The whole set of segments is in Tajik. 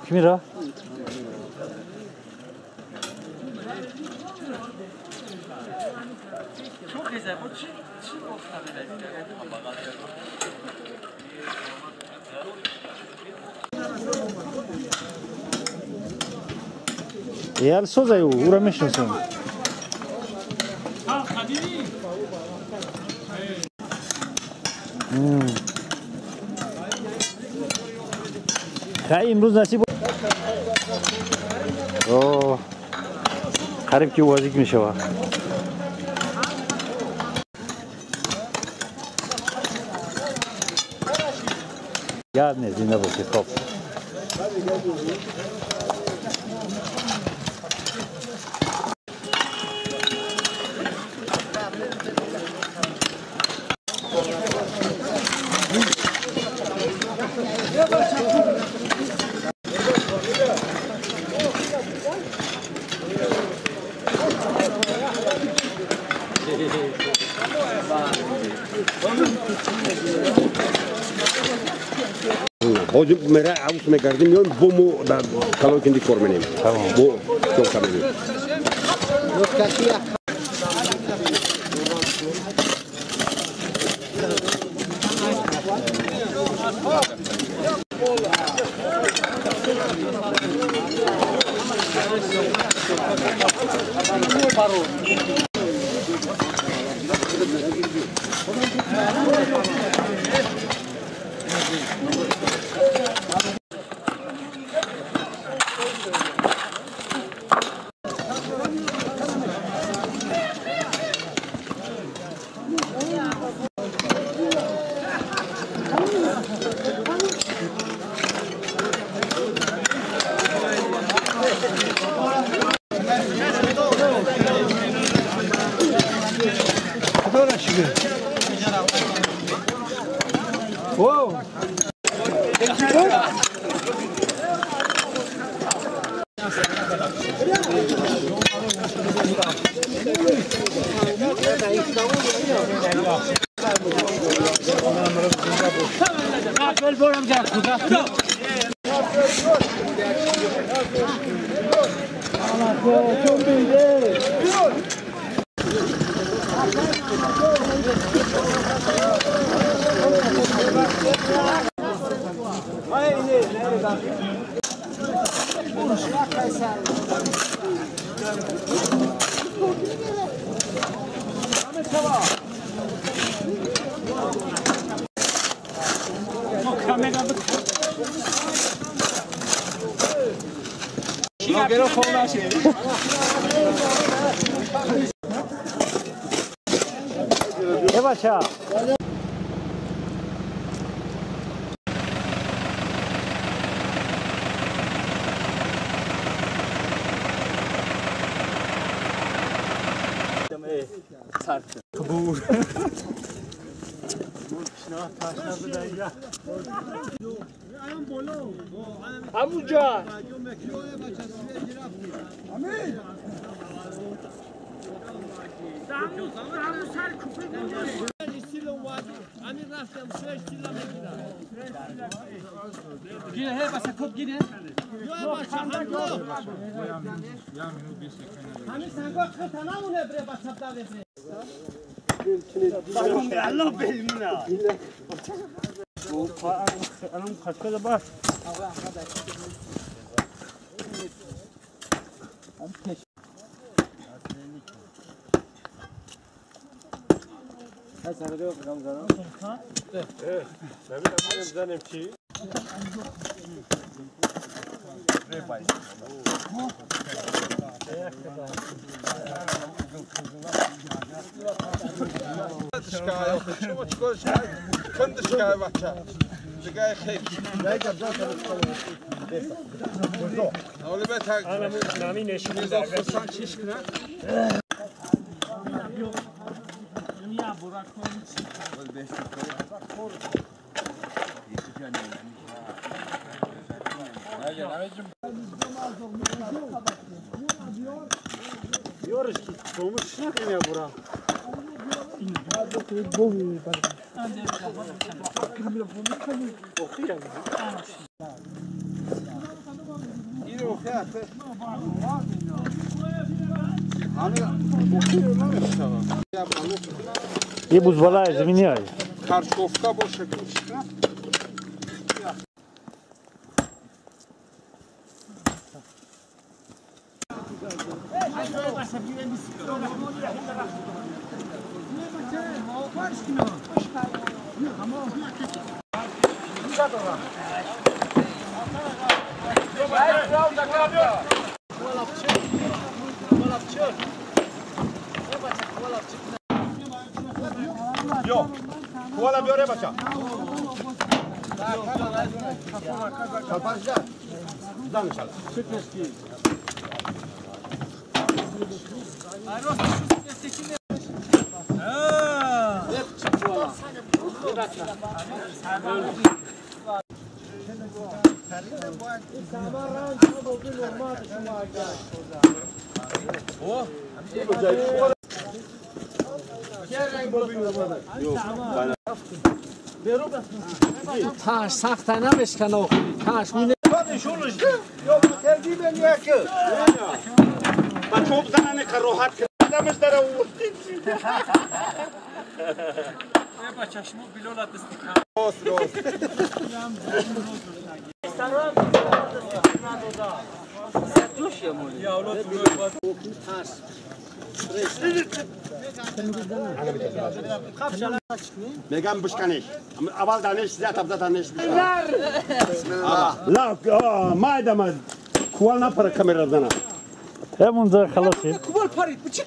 Kimira? Ял созаю, ура мешносам. Хай имрӯз насиб. О, қариб ки вазик мешавад. Гап нест, зинда бошед. Хоб. Ҳозир мера авус мегардим, меоем бо мо дар калои кинди кор менем. Бо чока менем. Бача. یه بوزبالا زمینی های کارچوفکا باشه. تاش سخت نمیشکنه آخری تاش می من چوب زننه که راحت کردمش در آوردیم. میگم بشکنش اول دانش زیاد ابزا دانش لا ما ادم کوال نپره کامرا زنم همونجا خلاص کوال پرید بچک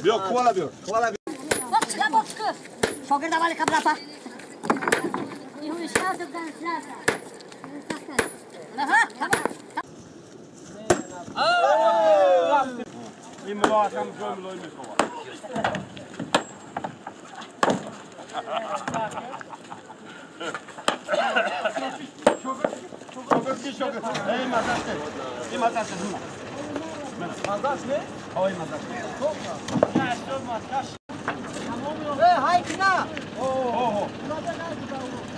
بیا کوالا بیا شاگرد اول قبل پا این ملاحظه هم جای ملای میخواد. شوگر ای مزاش این مزاش مزاش نه؟ های مزاش های کنا اوه اوه.